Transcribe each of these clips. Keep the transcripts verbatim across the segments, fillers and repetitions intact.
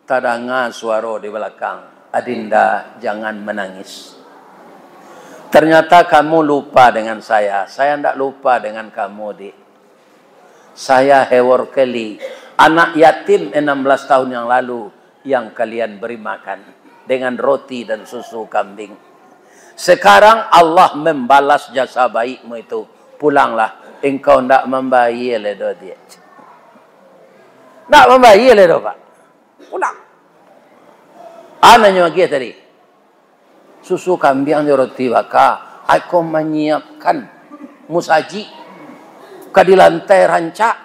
Tadanga suaro di balakang, "Adinda, jangan menangis. Ternyata kamu lupa dengan saya. Saya ndak lupa dengan kamu, Dik. Saya Hewor Kelly, anak yatim enam belas tahun yang lalu yang kalian beri makan dengan roti dan susu kambing. Sekarang Allah membalas jasa baikmu itu. Pulanglah, engkau ndak mambayia lai doh, Dik." Ndak mambayia lai doh, Pak. Pulang. Anaknyo agiah tadi. Susu kambiang jo roti baka, ako manyiapkan musajik ka di lantai rancak.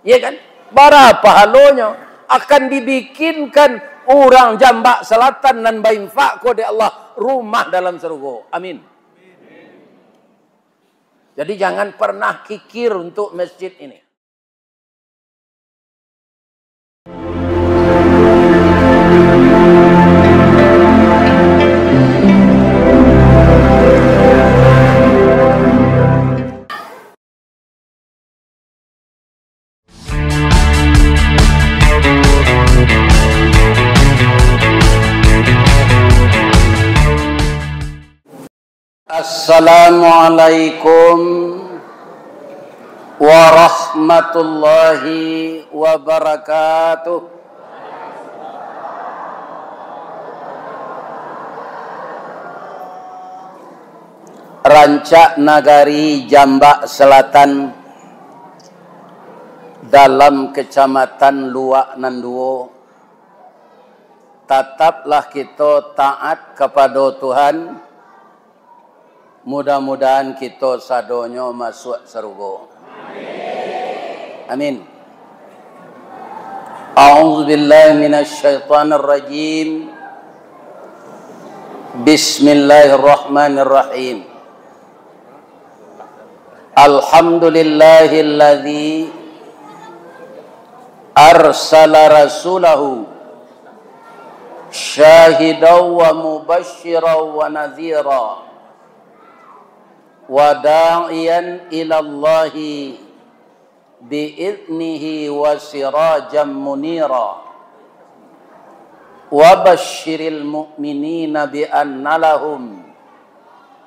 Iya kan? Bara pahalonyo akan dibikinkan urang Jambak Selatan nan bainfak ko dek Allah rumah dalam sarugo. Amin. Jadi jangan pernah kikir untuk masjid ini. Assalamualaikum warahmatullahi wabarakatuh. Rancak Nagari Jambak Selatan, dalam Kecamatan Luak Nan Duo, tataplah kito taat kapado Tuhan. Mudah-mudahan kito sadonyo masuak sarugo. Amin. A'udzubillahi minasyaitonirrajim. Bismillahirrahmanirrahim. Alhamdulillahilladzi arsala rasulahu syahidan wa mubasysyiran wa nadhira, wa da'iyan ilallahi bi'idnihi wa sirajan munira. Wa basysyiril mu'minina bi anna lahum,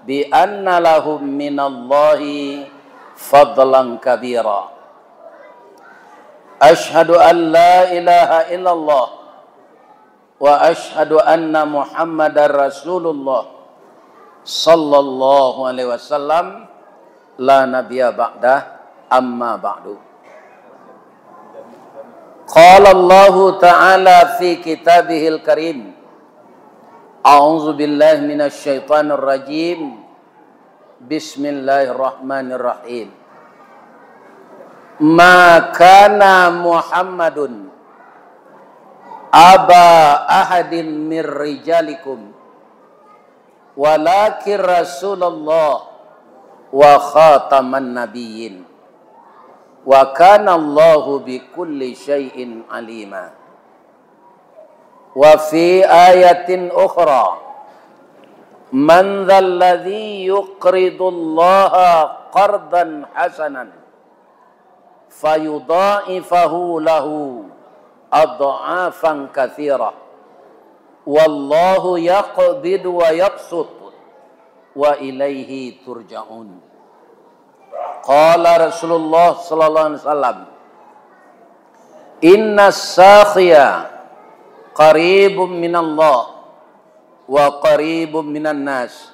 bi anna lahum minallahi fadlan kabira. Asyhadu an la ilaha illallah wa asyhadu anna Muhammadar Rasulullah sallallahu alaihi wasallam, la nabiyya ba'dah, amma ba'du. Qala Allahu ta'ala fi kitabihil karim, a'udzu billahi minasy syaithanir rajim. Bismillahirrahmanirrahim. Ma kana Muhammadun aba ahadin mir rijalikum, walakin Rasulullah wa khataman nabiyyin, wa kana Allahu bikulli syai'in alima. Wa fi ayatin ukhra, man dzalladzi yuqridullaha qardan hasanan fayudha'ifahu lahu adh'afan katsirah, wallahu yaqbidu wa yabsut wa ilaihi turja'un. Qala Rasulullah sallallahu alaihi wasallam, inna sakhiya qaribun minallah wa qaribun minan nas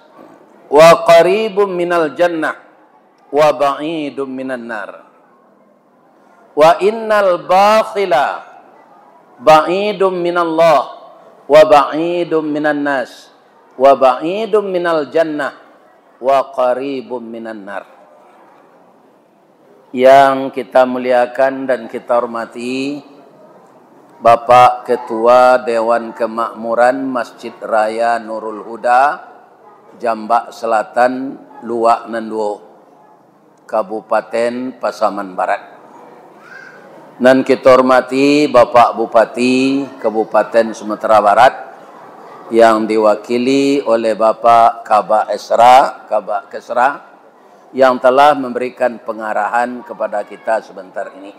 wa qaribun minal jannah wa ba'idun minan nar. Wa innal bakhila ba'idun minallah wa ba'idun minan nas wa ba'idun minal jannah wa qaribun minan nar. Yang kita muliakan dan kita hormati, Bapak Ketua Dewan Kemakmuran Masjid Raya Nurul Huda, Jambak Selatan, Luak Nan Duo, Kabupaten Pasaman Barat. Nan kita hormati Bapak Bupati Kabupaten Sumatera Barat, yang diwakili oleh Bapak Kabak Esra, Kabak Kesra, yang telah memberikan pengarahan kepada kita sebentar ini.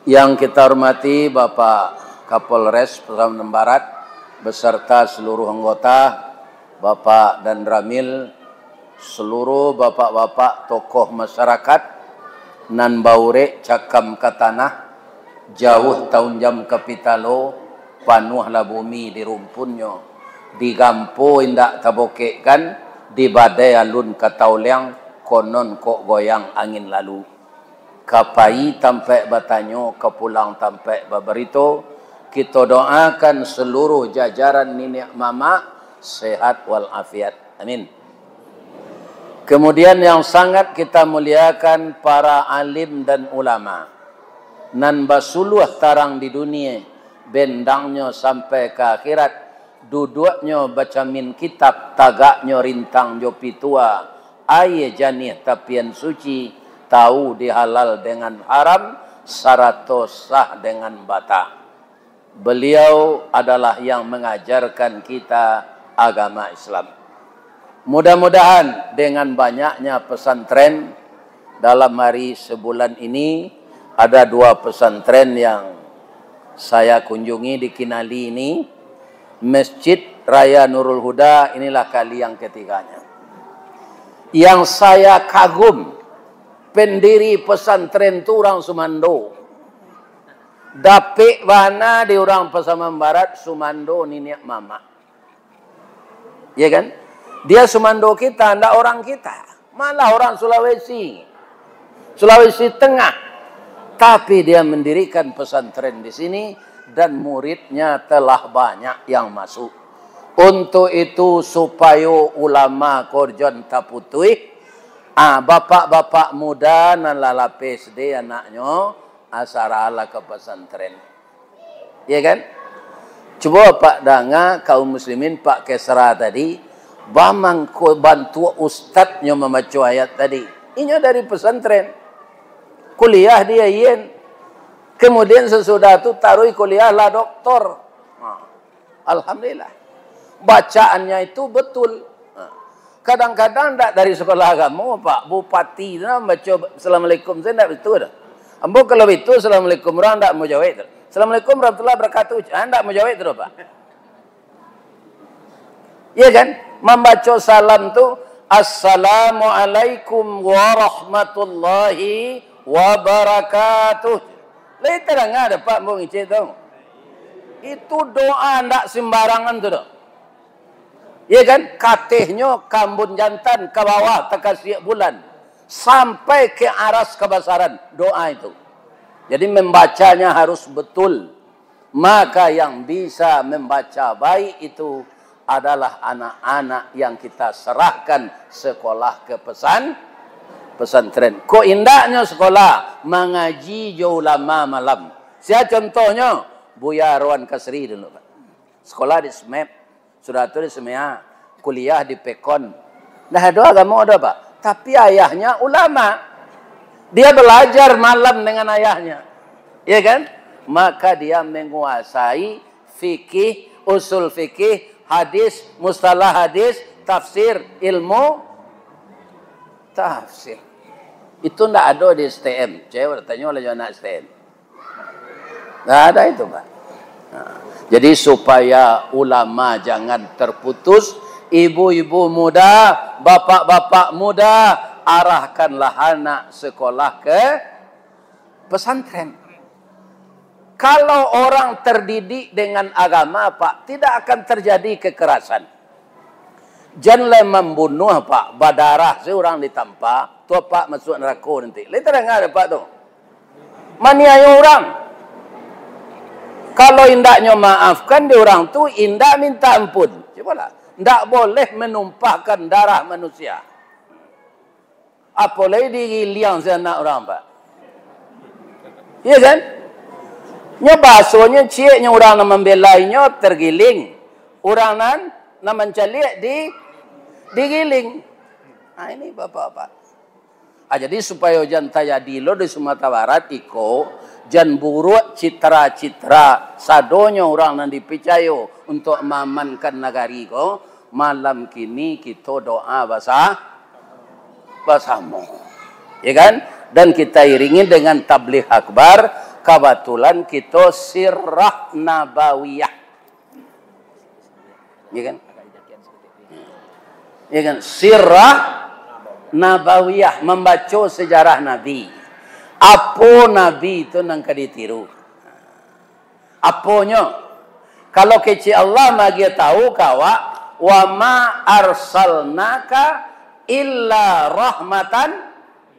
Yang kita hormati Bapak Kapolres Pasaman Barat beserta seluruh anggota, Bapak Danramil, seluruh bapak-bapak tokoh masyarakat nan baurek cakam ka tanah, jauah taunjam ka pitalo, panuahlah bumi di rumpunnyo, digampo indak tabokekkan, dibadai alun ka tauliang, konon kok goyang angin lalu. Ka pai tampaik batanyo, ka pulang tampaik babarito. Kito doakan seluruh jajaran niniak mamak sehat walafiat. Amin. Kemudian yang sangat kita muliakan para alim dan ulama nan basuluah tarang di dunia, bendangnyo sampai ka akhirat, duduaknyo bacamin kitab, tagaknyo rintang jo pitua, aia janiah tapian suci, tahu di halal dengan haram, sarato sah dengan bata. Beliau adalah yang mengajarkan kita agama Islam. Mudah-mudahan dengan banyaknya pesantren dalam hari sebulan ini, ada dua pesantren yang saya kunjungi, dikinali ini, Masjid Raya Nurul Huda, inilah kali yang ketiganya. Yang saya kagum, pendiri pesantren tu urang Sumando. Dapek bana di urang Pasaman Barat, Sumando niniak mamak. Ya kan? Dia Sumando kita, ndak orang kita. Malah orang Sulawesi. Sulawesi Tengah. Tapi dia mendirikan pesantren di sini dan muridnya telah banyak yang masuk. Untuk itu, supayo ulama ko jan taputuih, ah, bapak-bapak muda nan lah lapeh S D anaknyo, ah, saralah ka pesantren. Ya kan? Cubo Pak danga kaum muslimin, Pak Kesra tadi, bamangko bantuak ustadnyo mambaco ayat tadi. Inyo dari pesantren. Kuliah di U I N. Kemudian sesudah tu taruih kuliah lah doktor. Ha. Alhamdulillah. Bacaannya itu betul. Ha. Kadang-kadang ndak dari sekolah agamo, Pak. Bupati tu nah baca Assalamualaikum sajo ndak betul dah. Ambo kalau itu Assalamualaikum urang ndak mau jawab tu. Assalamualaikum warahmatullahi wabarakatuh. Ah, ndak mau jawab tu, Pak. Iya kan? Mambaco salam tu, "Assalamualaikum warahmatullahi wabarakatuh." Lai tadanga dek Pak ambo ngecek tu. Itu doa ndak sembarangan tu doh. Iya kan? Katehnyo ka ambun jantan, ka bawah takasiak bulan, sampai ka aras kabasaran doa itu. Jadi, membacanya harus betul. Maka yang bisa membaca baik itu adalah anak-anak yang kita serahkan sekolah ke pesan-, pesantren. Kok indaknyo sekolah mangaji jo ulama malam? Sia contohnyo? Buya Arwan Kasri dulu, Pak. Sekolah di Smep, sudah tu di Semea, kuliah di Pekon. Ndak ado agamo doh, Pak. Tapi ayahnya ulama. Dia belajar malam dengan ayahnya. Ya kan? Maka dia menguasai fikih, usul fikih, hadis, mustalah hadis, tafsir, ilmu tafsir. Itu ndak ado di S T M. Cewek tanyolah jo anak S T M. Nggak ada itu, Pak. Nah, jadi supaya ulama jangan terputus, ibu-ibu muda, bapak-bapak muda, arahkanlah anak sekolah ke pesantren. Kalau orang terdidik dengan agama, Pak, tidak akan terjadi kekerasan. Jan lai mambunuah, Pak, badarah se urang ditampa, tu, Pak, masuak narako nanti. Lai tadanga dek Pak tu? Maniayo urang. Kalau indaknyo maafkan di urang tu, indak minta ampun. Cubolah. Ndak boleh menumpahkan darah manusia. Apo lai digiliang se anak urang, Pak. Iya kan? Nyo basonyo ciek, nyo urang nan mambelai nyo tergiling. Urang nan, nan mancaliak di, digiling. Nah, ini Bapak-bapak. Ah, jadi supayo jan tajadi lo di Sumatera Barat iko, jan buruak citra-citra sadonyo urang nan dipicayo untuak maamankan nagari ko, malam kini kito doa basa-, basamo. Ya kan? Dan kita iringi dengan tabligh akbar, Kabatulan kito sirah nabawiyah. Ya kan? Ya kan? Sirah nabawiyah, mambaco sejarah Nabi. Apo Nabi tu nan ka ditiru? Aponyo? Kalau kecek Allah maagiah tahu ka awak, "Wa ma arsalnaka illa rahmatan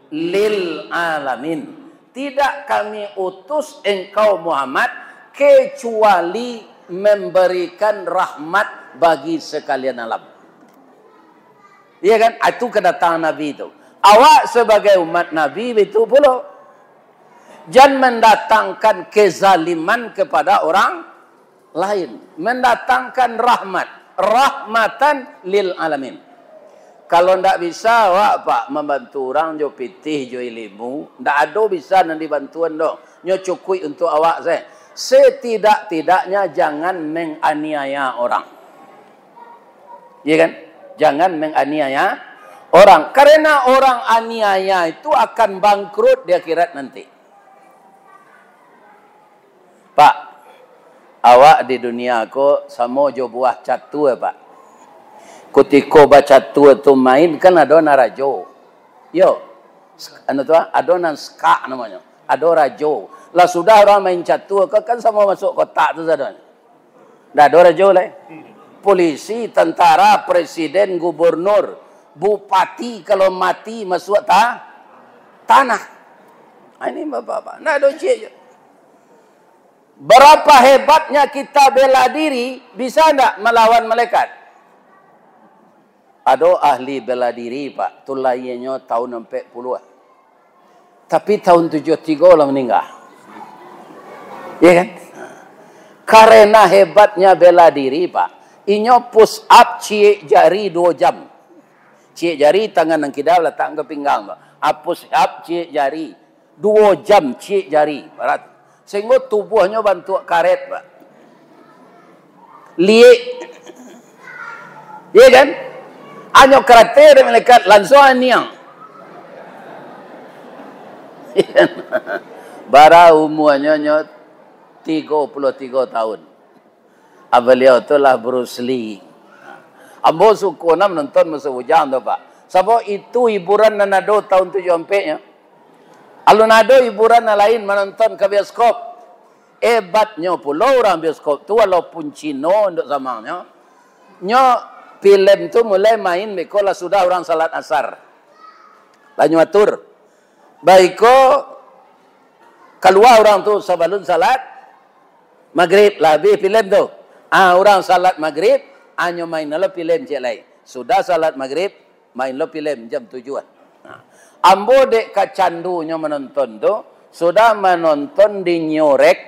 lil alamin." Tidak Kami utus engkau, Muhammad, kecuali memberikan rahmat bagi sekalian alam. Iya kan? Itu kedatangan Nabi itu. Awak sebagai umat Nabi itu pulo. Jan mendatangkan kezaliman kepada orang lain. Mendatangkan rahmat. Rahmatan lil alamin. Kalau ndak bisa awak, Pak, mambantu urang jo pitih, jo ilimu, ndak ado bisa nan dibantuan doh. Nyo cukuik untuak awak sae. Setidak-tidaknya jangan menganiaya orang. Iya kan? Jangan menganiaya orang. Karena orang aniaya itu akan bangkrut di akhirat nanti. Pak, awak di dunia ko samo jo buah catur, Pak. Kutiko bacatur tu main, kan ado nan rajo. Yo, anu tu, ado nan skak namonyo. Ado rajo. Lah sudah urang main catur ko, kan samo masuk kotak tu sadonyo. Ndak ado rajo lai. Polisi, tentara, presiden, gubernur, bupati, kalau mati masuk ta-, tanah. Ah, ini bapak-bapak, ndak ado ciek je. Berapa hebatnya kita bela diri, bisa ndak melawan malaikat? Ado ahli bela diri, Pak, tu lahianyo tahun ampek puluah. Tapi tahun tujuah tigo lah maningga. Iya kan? Karena hebatnya bela diri, Pak. Inyo push up ciek jari duo jam. Ciek jari tangan nan kida latak ka pinggang, Pak. Ah, push up ciek jari. Duo jam ciek jari, barat. Sehinggo tubuahnyo bantuak karet, Pak. Liek. Iya kan? Anyo karate dari malaikat, lansuang aniang. Bara umuanyo, nyo tigo puluah tigo tahun. Ah, baliau tu lah Bruce Lee. Ambo suko nah manonton Musuh Bujang tu, Pak. Sabab itu hiburan nan ado tahun tujuah ampek nyo. Alun ado hiburan nan lain manonton ka bioskop. Hebatnyo pulo urang bioskop tu, walaupun Cino induak samangnyo, nyo filem tu mulai main beko lah sudah urang salat asar. Lah nyo atur. Baiko, kalua urang tu sabalun salat magrib, lah abih filem tu. Ah, urang salat magrib, ah, nyo main lo filem ciek lai. Sudah salat magrib, main lo filem jam tujuah. Nah, ambo dek kacandunyo manonton tu, sudah manonton di Nyorek,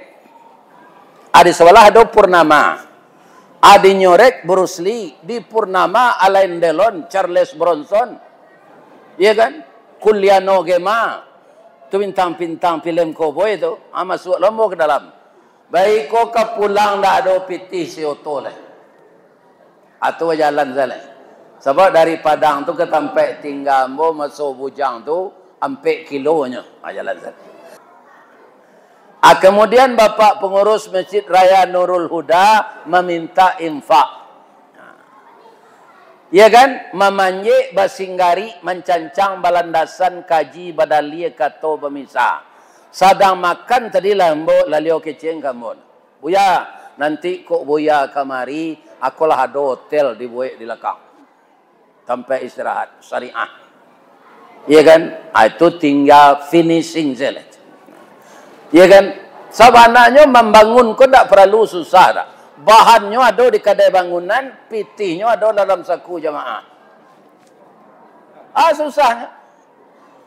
ah, di sabalah ado Purnama. Ah, di Nyorek Bruce Lee, di Purnama Alain Delon, Charles Bronson. Iya kan? Kuliano Gema. Tu bintang-bintang filem cowboy tu, ah, masuak lo ambo ka dalam. Baiko ka pulang ndak ado pitih si oto lai. Atau bajalan sajo lai. Sabab dari Padang tu ka tampek tingga ambo Musuh Bujang tu ampek kilonyo. Ah, jalan sajo. Ah, kemudian Bapak Pengurus Masjid Raya Nurul Huda maminta infak. Ya kan? Mamanjek, basinggari, mancancang, balandasan, kaji, badalia, kato, bamisa. Sadang makan tadi lah ambo, lalio kecek ka ambo. Buya, nanti kok Buya kamari, ako lah ado hotel dibuek di lakang. Tampek istirahat syariah. Iya kan? Ah, itu tingga finishing sajo lah. Iya kan? Sabananyo mambangun ko ndak paralu susah dak. Bahannyo ado di kadai bangunan, pitihnyo ado dalam saku jamaah. Ah, susahnyo.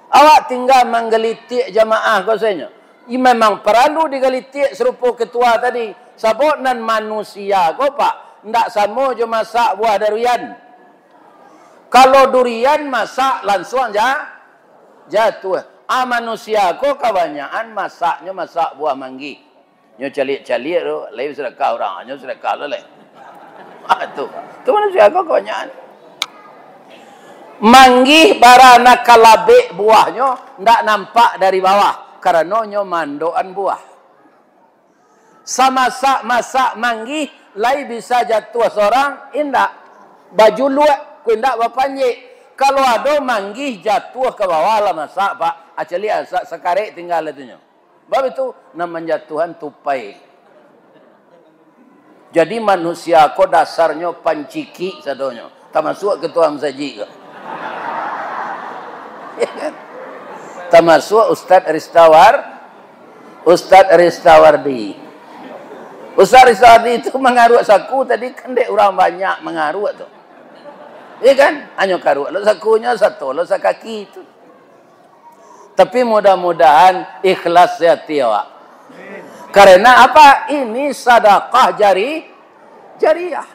Awak tingga manggalitik jamaah ko sajo. I, memang paralu digalitik sarupo ketua tadi. Sabab nan manusia ko, Pak, ndak samo jo masak buah durian. Kalau durian masak lansuang ja-, jatuah. Ah, manusia ko kabanyakan masaknyo masak buah manggih. Nyo caliak-caliak tu, lai sadakah urang, nyo sadakah lo lai. Ah, tu. Tu manusia ko kabanyakan. Manggih bara nan kalabek buahnyo, ndak nampak dari bawah, karano nyo mandokan buah. Samasak-masak manggih, lai bisa jatuah sorang? Indak. Bajuluak, ko indak bapanjek. Kalau ado manggih jatuah ka bawah lah masak, Pak. Acaliak sa-, sakarek tinggal itu nyo. Bab itu, nan manjatuahan tupai. Jadi manusia ko dasarnyo pancikik sadonyo, tamasuak ketua masajik ko. Ya kan? Tamasuak Ustaz Ristawar, Ustaz Ristawardi. Ustaz Ristawardi itu mangaruak saku tadi kan dek urang banyak mangaruak tu. Ya kan? Hanyo karuak lo sakunyo, sato lo sakaki tu. Tapi mudah-mudahan ikhlas hati awak. Karena apa? Ini sadakah jari-, jariah.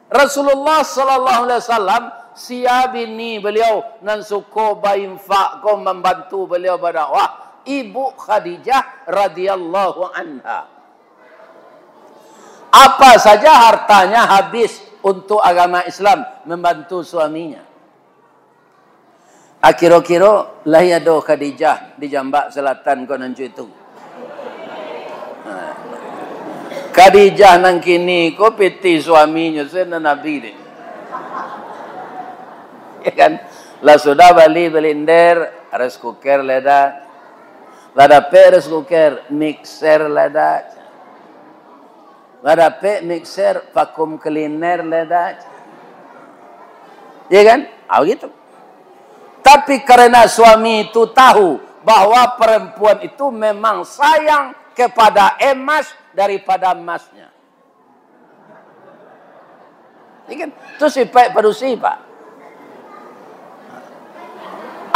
Rasulullah sallallahu alaihi wasallam, sia bini beliau nan suko bainfak ko, mambantu beliau badakwah, Ibu Khadijah radhiyallahu anha. Apa saja hartanya habis untuk agama Islam, membantu suaminya. Ah, kiro-kiro lai ado Khadijah di Jambak Selatan ko nan cuitu. Ha. Khadijah nan kini ko pitih suaminyo se nan Nabi deh. Ya kan? Lah sudah bali blender, rice cooker lah ado. Lah dapek rice cooker, mixer lah ado. Lah dapek mixer, vacuum cleaner lah ado. Ya kan? Ah, begitu. Tapi karena suami itu tahu bahwa perempuan itu memang sayang kepada emas daripada emasnya. Ya kan? Itu sifat padusi, Pak.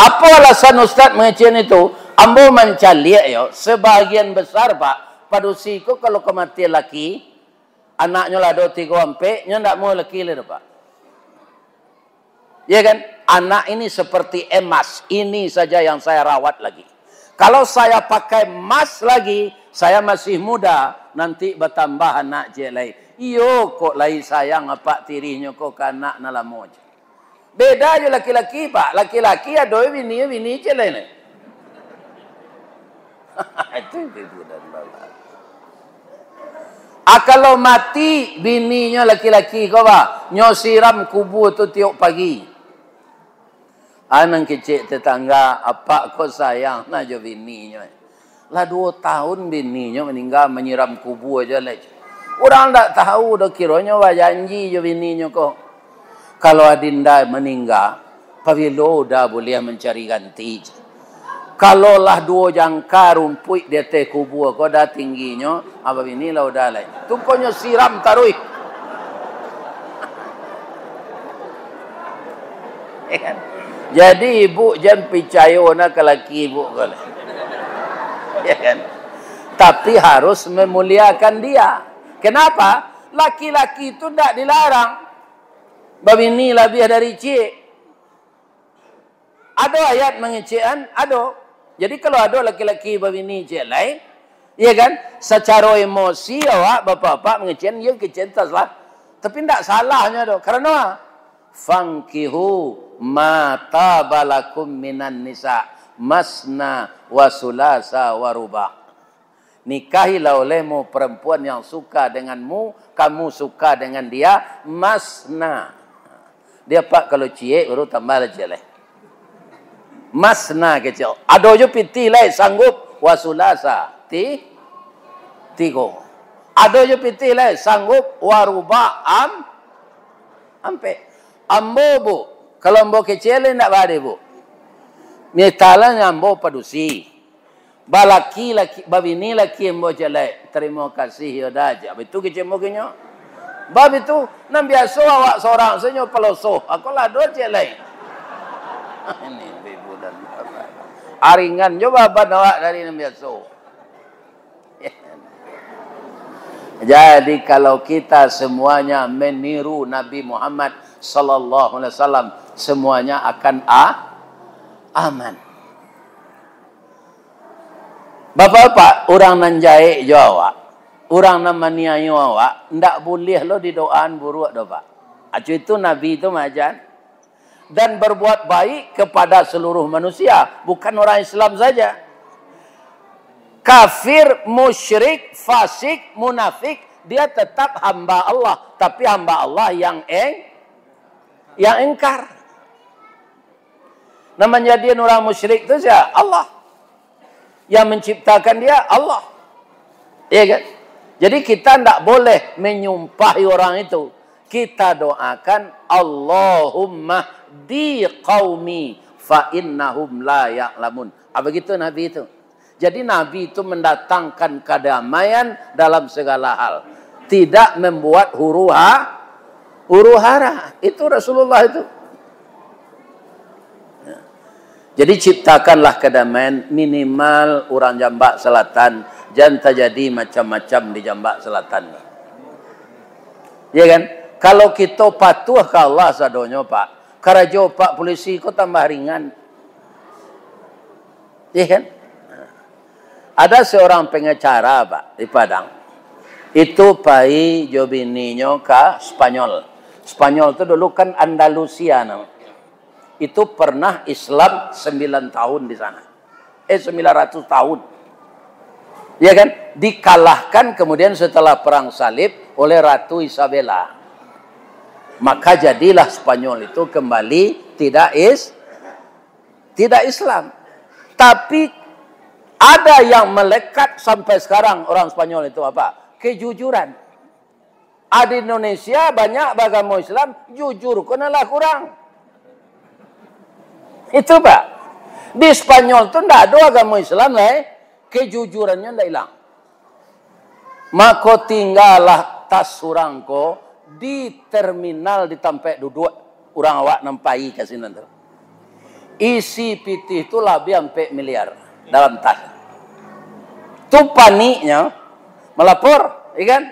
Apa alasan Ustaz mangecek itu? Ambo mancaliak yo, sebahagian besar, Pak, padusi ko kalau kamatian laki, anaknyo lah ado tigo ampek, nyo ndak mau laki lai doh, Pak. Ya kan? Anak ini seperti emas, ini saja yang saya rawat lagi. Kalau saya pakai emas lagi, saya masih muda, nanti batambah anak ciek lai. Iyo, kok lai sayang apak tirihnyo ko ka anak nan lamo ciek. Beda jo laki-laki, Pak. Laki-laki ado bini, bini ciek lai. Itu, itu, itu, dan baba. Ah, kalau mati bininyo laki-laki ko, bah, nyo siram kubua tu tiok pagi. Ah, nan kecek tetangga, apak ko sayang nah jo bininyo. Lah duo tahun bininyo maningga, manyiram kubua jo lai. Urang ndak tahu doh, kironyo bajanji jo bininyo ko. Kalau adinda maningga, pabilo uda buliah mancari ganti? Kalau lah duo jangka rumpuik di ateh kubua ko, dah tingginyo, ah, babini lah uda lai. Tu ko nyo siram taruih. Ya kan? Jadi, ibu jan picayo nah ka laki ibu ko lai. Ya kan? Tapi harus memuliakan dia. Kenapa? Laki-laki tu ndak dilarang babini labiah dari ciek. Ado ayat mangecekan? Ado. Jadi, kalau ado laki-laki babini ciek lai, iya kan, sacaro emosi awak bapak-bapak mangecekan, iyo kecekan taslah. Tapi ndak salahnyo doh. Karano, "Fankihu ma taba lakum minan nisa, masna wa sulasa wa ruba." Nikahilah olehmu perempuan yang suka denganmu, kamu suka dengan dia, masna. Dia, Pak, kalau ciek, baru tambah lah ciek lai. Masna kecek. Ado jo pitih lai, sanggup, wasulasa. Ti-, tigo. Ado jo pitih lai, sanggup, waruba, am-, ampek. Ambo, Bu, kalau ambo kecek lai, ndak badeh, Bu. Misalnyo ambo padusi. Balaki, laki, babini laki ambo ciek lai, "Tarimo kasih, yo dah," cek. Baitu kecek ambo ka inyo. Baitu, nan biaso awak sorang sajo palosoh, ako lah ado ciek lai. Ini ibu dan bapak. Aringan jo baban awak dari nan biaso. Jadi, kalau kita semuanya meniru Nabi Muhammad sallallahu alaihi wasallam, semuanya akan a-, aman. Bapak-bapak, urang nan jahek jo awak, urang nan maniayo awak, ndak buliah lo didoaan buruak doh, Pak. Acu itu Nabi tu maaja. Dan berbuat baik kepada seluruh manusia, bukan orang Islam saja. Kafir, musyrik, fasik, munafik, dia tetap hamba Allah, tapi hamba Allah yang eng-, yang engkar. Nah, manjadian urang musyrik tu sia? Allah. Yang menciptakan dia, Allah. Iya kan? Jadi, kita ndak boleh menyumpahi orang itu. Kita doakan, "Allahumma di qaumi fa innahum la ya'lamun." Ah, begitu Nabi itu. Jadi, Nabi itu mendatangkan kedamaian dalam segala hal. Tidak membuat huru-ha-, huru-hara. Itu Rasulullah itu. Ya. Jadi, ciptakanlah kedamaian, minimal urang Jambak Selatan, jan tajadi macam-macam di Jambak Selatan. Ya kan? Kalau kito patuah ka Allah sadonyo, Pak, karajo Pak polisi ko tambah ringan. Iya kan? Ada seorang pengacara, Pak, di Padang. Itu pai jo bininyo ka Spanyol. Spanyol tu dulu kan Andalusia namo. Itu pernah Islam sembilan tahun di sana. Eh, sembilan ratus tahun. Ya kan? Dikalahkan kemudian setelah Perang Salib oleh Ratu Isabella. Maka jadilah Spanyol itu kembali tidak is-, tidak Islam. Tapi ada yang melekat sampai sekarang orang Spanyol itu apa? Kejujuran. Ah, di Indonesia banyak bagamo Islam, jujur ko nan lah kurang. Itu, Pak. Di Spanyol tu ndak ado agamo Islam lai, kejujurannyo ndak ilang. Mako, tinggalah tas surang ko di terminal di tampek duduak urang awak nan pai ka sinan tu. Isi pitih tu labiah ampek miliar dalam tas. Tu paniknyo malapor, ya kan?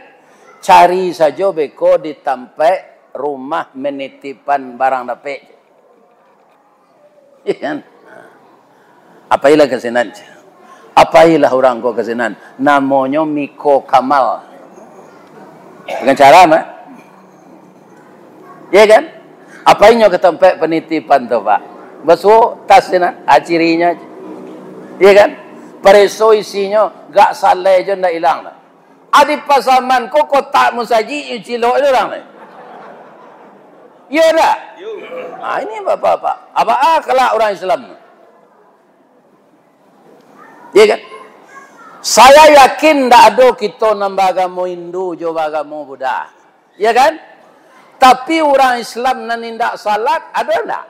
Cari sajo beko di tampek rumah menitipan barang dapek. Iya kan? Apailah ka sinan. Apailah urang ko ka sinan. Namonyo Miko Kamal. Pengacara mah. Iya kan? Apainyo ka tampek penitipan tu, Pak? Basuo tas sinan, ah, cirinyo. Iya kan? Pareso isinyo, gak salai jo ndak ilang tu. Adi Pasaman ko kotak musajik, cilok tu urang ni. Iya dak? Yo. Ah, ini bapak-bapak. Apa ah, kelak urang Islam? Iya kan? Saya yakin ndak ado kito nan bagamo Hindu jo bagamo Buddha. Iya kan? Tapi urang Islam nan indak salat, ado ndak?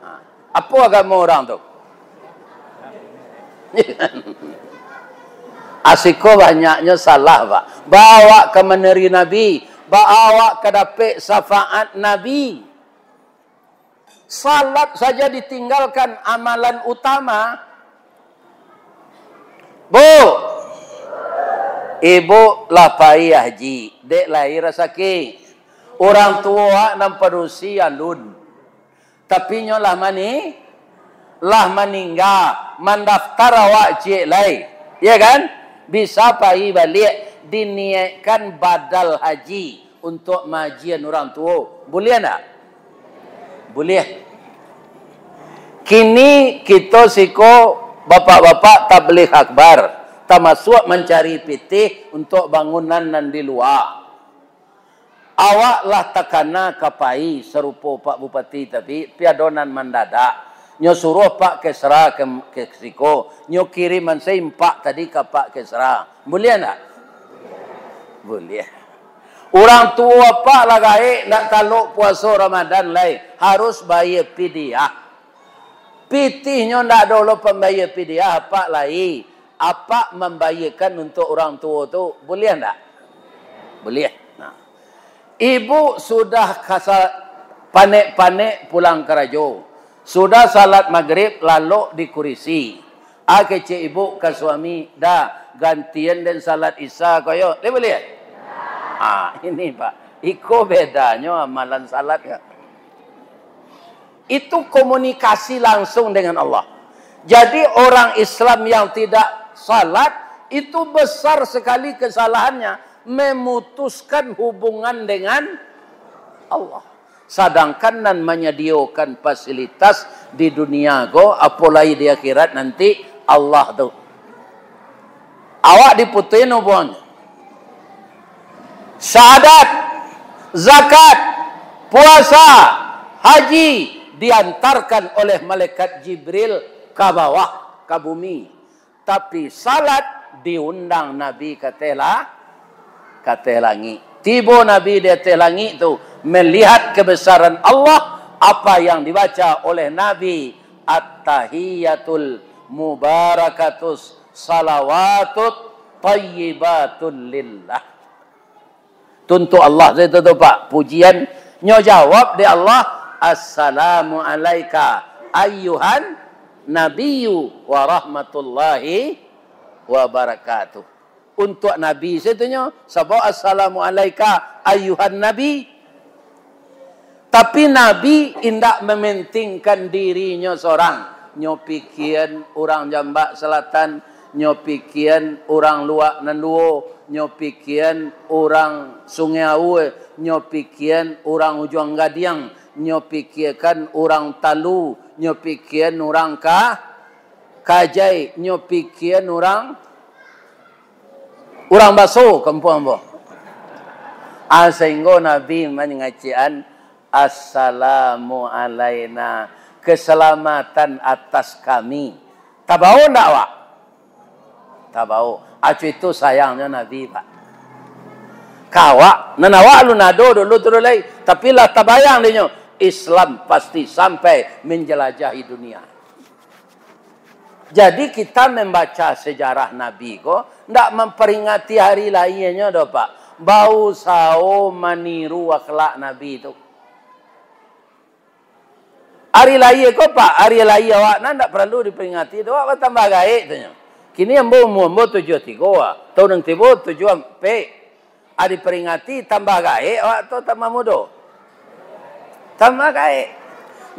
Ha, apo agamo urang tu? Asiko banyaknyo salah, Pak. Baawak ka maneri Nabi, baawak ka dapek syafaat Nabi. Salat saja ditinggalkan, amalan utama. Bu, ibu lah pai haji, dek lai rasaki. Urang tuo awak nan padusi alun. Tapi nyo lah mani-, lah maningga, mandaftar awak ciek lai. Ya kan? Bisa pai baliak, diniaikkan badal haji untuak maajian urang tuo. Buliah ndak? Buliah. Kini kito siko bapak-bapak tabligh akbar, tamasuak mancari pitih untuak bangunan nan di lua. Awak lah takana ka pai sarupo Pak Bupati tadi, piadonan mandadak. Nyo suruah Pak Kesra ke, ke siko, nyo kiriman saimpak tadi ka Pak Kesra. Buliah ndak? Buliah. Urang tuo Apak lah gaek, ndak talok puaso Ramadan lai, harus bayia pidiah. Pitihnyo ndak ado lo pambayia pidiah, Apak lai. Apak mambayiakan untuak urang tuo tu, buliah ndak? Buliah. Nah. Ibu sudah kasa-, panek-panek pulang karajo. Sudah salat magrib, lalok di kurisi. Ah, kecek ibu ka suami, "Dah, gantian den salat Isya ko yo." Lai buliah? Ah, ini, Pak. Iko bedanyo amalan salat ka. Itu komunikasi langsung dengan Allah. Jadi, orang Islam yang tidak salat, itu besar sekali kesalahannya, memutuskan hubungan dengan Allah. Sadangkan nan manyadiokan fasilitas di dunia ko, apolai di akhirat nanti, Allah tu. Awak diputuhin hubungannya. Syahadat, zakat, puasa, haji diantarkan oleh malaikat Jibril ka bawah, ka bumi. Tapi salat diundang Nabi ka ateh la-, ka ateh langik. Tibo Nabi di ateh langik tu, melihat kebesaran Allah, apa yang dibaca oleh Nabi, "At-tahiyatul mubarakatus salawatut thayyibatul lillah." Tu untuak Allah sajo tu, Pak. Pujian nyo jawab dek Allah, "Assalamu alaika ayyuhan nabiyyu wa rahmatullahi wa barakatuh." Untuak Nabi sajo tu nyo, sabab, "Assalamu alaika ayyuhan nabi." Tapi Nabi indak mementingkan dirinyo sorang. Nyo pikian urang Jambak Selatan, nyo pikian urang Luak Nan Duo, nyo pikian urang Sungai Aue, nyo pikian urang Ujuang Gadiang, nyo pikiakan urang Talu, nyo pikian urang Ka-, Kajai, nyo pikian urang, urang Baso, kampuang ambo. Ah, sahinggo Nabi mangacikan, "Assalamu alaina, keselamatan atas kami." Tabao ndak awak? Tabao. Acu itu sayangnyo Nabi, Pak. Ka awak, nan awak alun ado dulu tu lai, tapi lah tabayang dinyo, Islam pasti sampai menjelajahi dunia. Jadi, kita membaca sejarah Nabi ko, ndak memperingati hari lahianyo doh, Pak. Bausaho maniru akhlak Nabi tu. Hari lahia ko, Pak, hari lahia awak nan ndak paralu diperingati doh, awak batambah gaek tu nyo. Kini ambo umua ambo tujuah tigo, ah. Tahun nan tibo tujuah ampek. Ah, diperingati tambah gaek awak tu tambah mudo. Tambah gaek.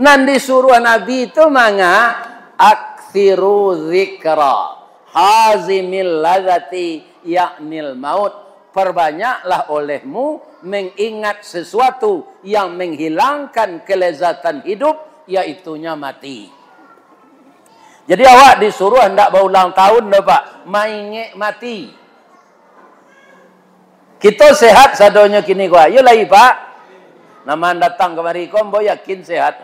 Nan disuruah Nabi tu manga, "Aktsiru dzikra hazimil ladzati ya'nil maut." Perbanyaklah olehmu mengingat sesuatu yang menghilangkan kelezatan hidup, yaitunya mati. Jadi awak disuruah ndak baulang tahun doh, Pak, maingek mati. Kito sehat sadonyo kini ko, iyo lai, Pak. Nan datang kamari ko, ambo yakin sehat.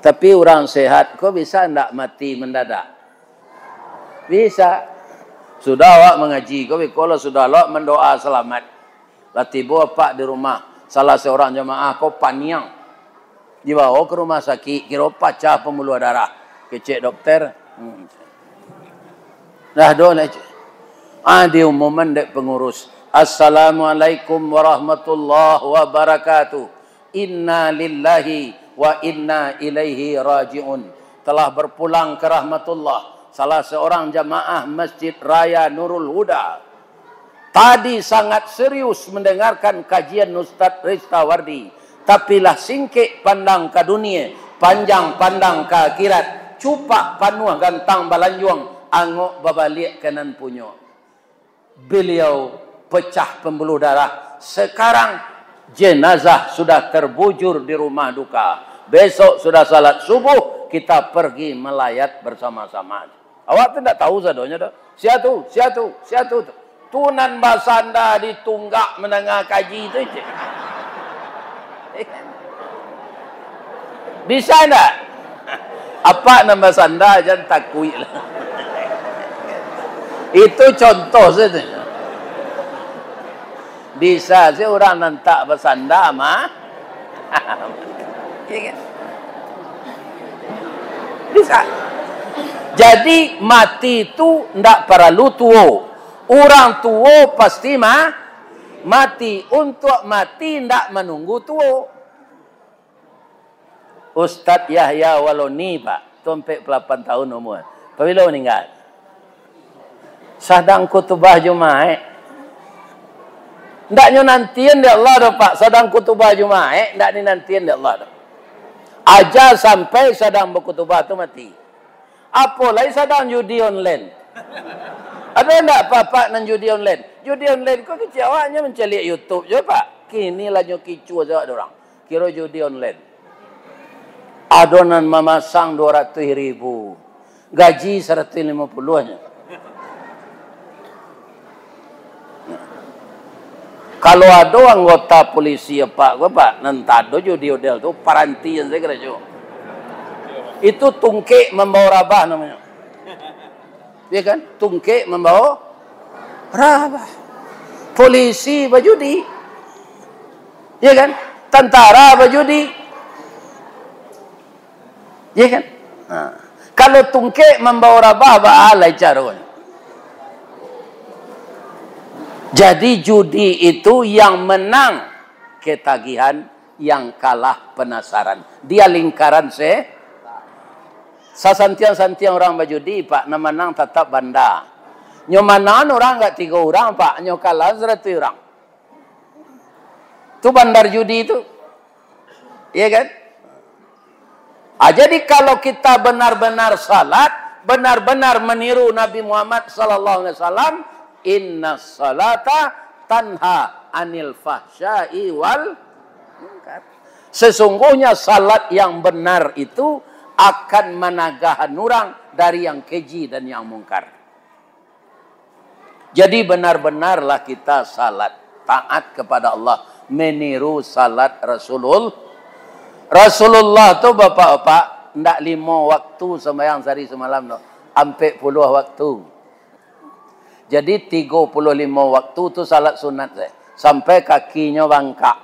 Tapi urang sehat ko bisa ndak mati mendadak? Bisa. Sudah awak mangaji ko, beko lah sudah awak mandoa salamat. Lah tibo apak di rumah, salah seorang jamaah ko paniang. Dibawo ka rumah sakik, kiro pacah pambuluah darah. Kecek dokter. Hmm. Dah doh lah, cek. Ah, diumuman dek pengurus. "Assalamualaikum warahmatullahi wabarakatuh. Inna lillahi wa inna ilaihi raji'un." Telah berpulang ke rahmatullah, salah seorang jamaah Masjid Raya Nurul Huda. Tadi sangat serius mendengarkan kajian Ustaz Ristawardi, tapi lah singkek pandang ka dunia, panjang pandang ka akhirat, cupak panuah gantang balanjuang, angok babaliak ka nan punyo. Beliau pecah pembuluh darah. Sekarang jenazah sudah terbujur di rumah duka. Besok sudah salat subuh, kita pergi melayat bersama-sama. Awak tu ndak tahu sadonyo tu. Sia tu, sia tu, sia tu tu. Tu nan basanda di tunggak mandanga kaji tu, cek. Bisa ndak? Apak nan basanda, jan takuik lah. Itu contoh saja. Bisa se urang nan tak basanda mah. Iya kan? Bisa. Jadi, mati tu ndak paralu tuo. Urang tuo pasti ma-, mati. Untuak mati ndak manunggu tuo. Ustaz Yahya Waloni, Pak, tu ampek puluah lapan tahun umua. Pabilo maningga? Sadang khutubah Jumaik. Ndak nyo nantian dek Allah doh, Pak. Sadang khutubah Jumaik, ndak dinantian dek Allah doh. Aja sampai sadang bakhutubah tu mati. Apo lai sadang judi online. Ado ndak apak-apak nan judi online? Judi online ko kecek awaknyo mancaliak YouTube jo, Pak. Kini lah nyo kicuah jo awak urang. Kiro judi online. Ado nan mamasang duo ratuih ribu. Gaji saratuih limo puluah nyo. Kalau ado anggota polisi, Pak, ko, Pak, nan tado judi ondel tu, paranti sajo karajo. Itu tungkek mambao rabah namonyo. Ya kan? Tungkek mambao rabah. Polisi bajudi. Ya kan? Tantara bajudi. Ya kan? Ha. Kalau tungkek mambao rabah, baa lai caronyo? Jadi, judi itu yang menang ketagihan, yang kalah penasaran. Dia lingkaran se-, sasantiang-santiang urang bajudi, Pak, nan manang tatap banda. Nyo manangan urang agak tigo urang, Pak, nyo kalah saratuih urang. Tu bandar judi tu. Iya kan? Ah, jadi kalau kita benar-benar salat, benar-benar meniru Nabi Muhammad sallallahu alaihi wasallam, inna salata tanha anil fahsya'i wal munkar. Sesungguhnya salat yang benar itu akan managahan urang dari yang keji dan yang mungkar. Jadi, benar-benarlah kita salat, taat kepada Allah, meniru salat Rasulul-, Rasulullah tu, bapak-bapak, ndak limo waktu sembahyang sehari semalam tu, ampek puluah waktu. Jadi, tigo puluah limo waktu tu salat sunat sajo, sampai kakinyo bangkak.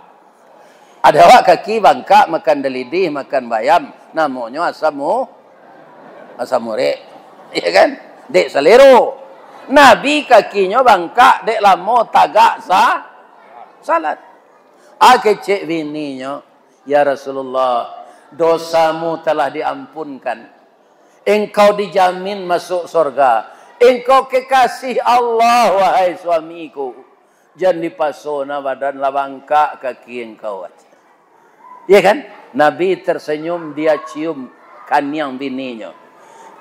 Ado awak kaki bangkak makan dalidih, makan bayam, namonyo asam u-, asam urek. Ya kan? Dek salero. Nabi kakinyo bangkak dek lamo tagak sa-, salat. Ah, kecek bininyo, "Ya Rasulullah, dosamu telah diampunkan. Engkau dijamin masuk sorga. Engkau kekasih Allah, wahai suamiku. Jan dipaso nah, badan lah bangkak kaki engkau." Ya kan? Nabi tersenyum, dia cium kaniang bininyo.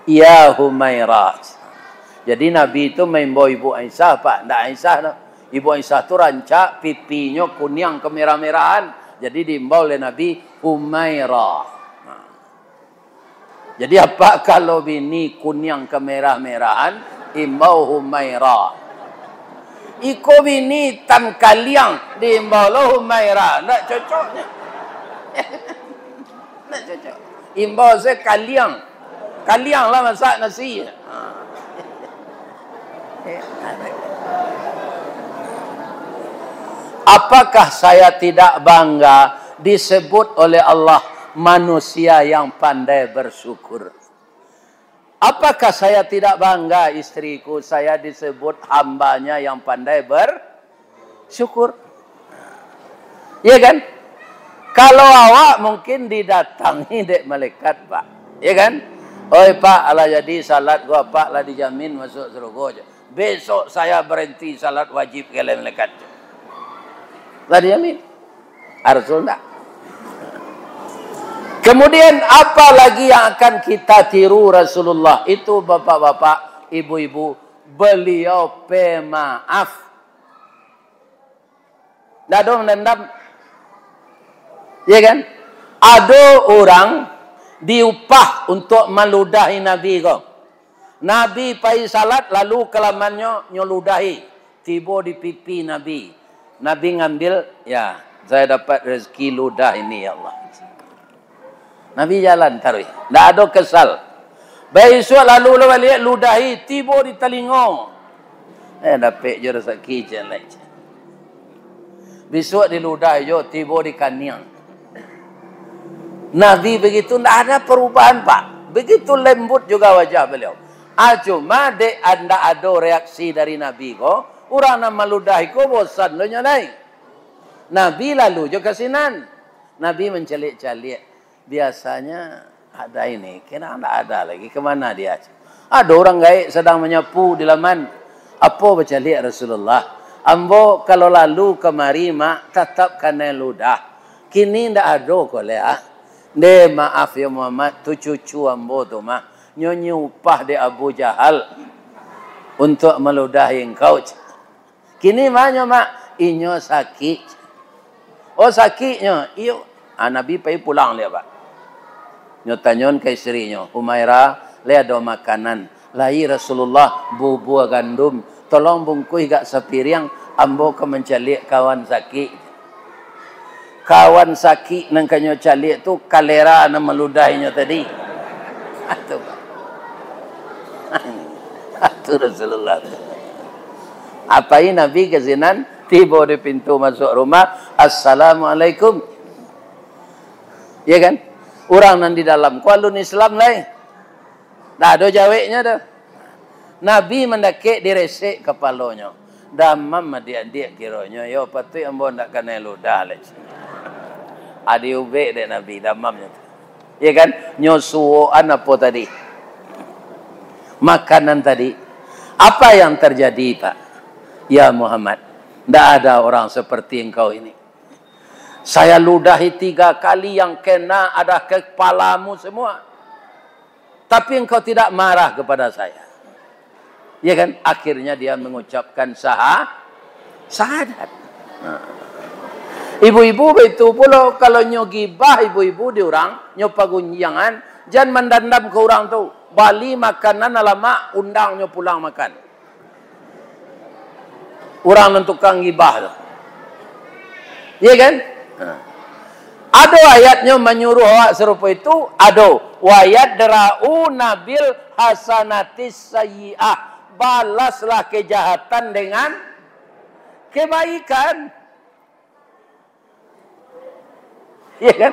"Ya Humairah." Jadi Nabi tu maimbau Ibu Aisyah, Pak. Ndak Aisyah no. Ibu Aisyah tu rancak, pipinyo kuniang kemerah-merahan. Jadi diimbau oleh Nabi, "Humairah." Nah. Jadi, apak kalau bini kuniang kemerah-merahan, imbau Humaira. Iko bini itam kaliang, diimbau lo Humaira. Ndak cocok nyo. Ndak cocok. Imbau se kaliang. Kaliang lah masak nasi. Ha. Apakah saya tidak bangga disebut oleh Allah manusia yang pandai bersyukur? Apakah saya tidak bangga istriku, saya disebut hambanya yang pandai bersyukur? Ya kan? Kalau awak mungkin didatangi dek malaikat, Pak. Ya kan? "Oi, Pak, alah jadi salat ko, Pak, lah dijamin masuk surga," cek. "Besok saya berhenti salat wajib," kecek malaikat. Lah dijamin. Rasul ndak. Kemudian, apa lagi yang akan kita tiru Rasulullah itu, bapak-bapak, ibu-ibu? Beliau pemaaf. Ndak ado mandendam. Ya kan? Ado urang diupah untuak maludahi Nabi ko. Nabi pai salat, lalu kalamannyo nyo ludahi. Tibo di pipi Nabi. Nabi ngambil, "Ya, saya dapat rezeki ludah ini, ya Allah." Nabi jalan taruih. Ndak ado kesal. Baisuak lalu lo baliak ludahi, tibo di talingo. Eh, dapek jo rasaki, cek lai. Bisuak diludahi jo, tibo di kaniang. Nabi begitu, ndak ada perubahan, Pak. Begitu lembut juga wajah beliau. Ah, cuma dek ndak ado reaksi dari Nabi ko, urang nan maludahi ko bosan lo nyo lai. Nabi lalu jo ka sinan. Nabi mancaliak-caliak. Biasanya ada ini, kini ndak ada lagi. Kemana dia? Ado urang gaek sadang manyapu di laman. Apo bacaliak Rasulullah? Ambo kalau lalu kamari, Mak, tatap kanai ludah. Kini ndak ado ko lai, ah. Ndeh, maaf yo Muhammad, tu cucu ambo tu mah. Nyo nyiupah dek Abu Jahal untuak maludahi engkau. Kini ma nyo, Mak? Inyo sakik. Oh, sakiknyo? Iyo. Ah, Nabi pai pulang liak, Pak. Nyo tanyoan ka istrinyo, "Humaira, lai ado makanan?" "Lai, Rasulullah, bubua gandum. Tolong bungkuih gak sapiriang." Ambo ka mancaliak kawan sakik. Kawan sakik nan ka nyo caliak tu kalera nan maludahinyo tadi. Itu, Pak. Itu Rasulullah tu. Apai Nabi ka sinan, tibo di pintu masuak rumah, "Assalamualaikum." Ya kan? Urang nan di dalam ko alun Islam lai. Ndak ado jaweknyo tu. Nabi mandakek diresek kapalonyo. Damam adiak-adiak kironyo, yo patuik ambo ndak kanai ludah lai. Adi ubek dek Nabi damamnyo tu. Ya kan? Nyo suwokan apo tadi? Makanan tadi. Apa yang terjadi, Pak? Ya Muhammad, ndak ada orang seperti engkau ini. Saya ludahi tiga kali, yang kena ada kepalamu semua. Tapi engkau tidak marah kepada saya. Ya kan? Akhirnya dia mengucapkan saha-, syahadat. Nah. Ibu-ibu baitu pulo, kalau nyo gibah ibu-ibu di urang, nyo pagunjiangan, jan mandandam ka urang tu. Bali makanan alamak, undang nyo pulang makan. Urang nan tukang gibah tu. Iya kan? Ha. Ado ayatnyo manyuruh awak sarupo itu? Ado. "Wa yadra'una bil hasanatis sayyi'ah." Balaslah kejahatan dengan kebaikan. Iya kan?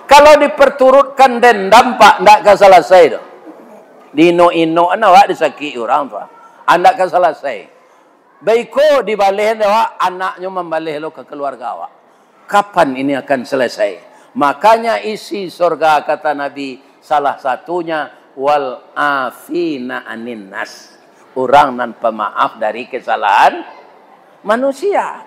Kalau diperturutkan dendam, Pak, ndak ka salasai tu. Diinok-inok an awak disakik urang tu, ah, ndak ka salasai. Baiko dibaleh awak, anaknyo mambaleh lo ka kaluarga awak. Kapan ini akan selesai? Makanya isi sorga, kata Nabi, salah satunya, "Wal afina anin nas." Urang nan pamaaf dari kesalahan manusia.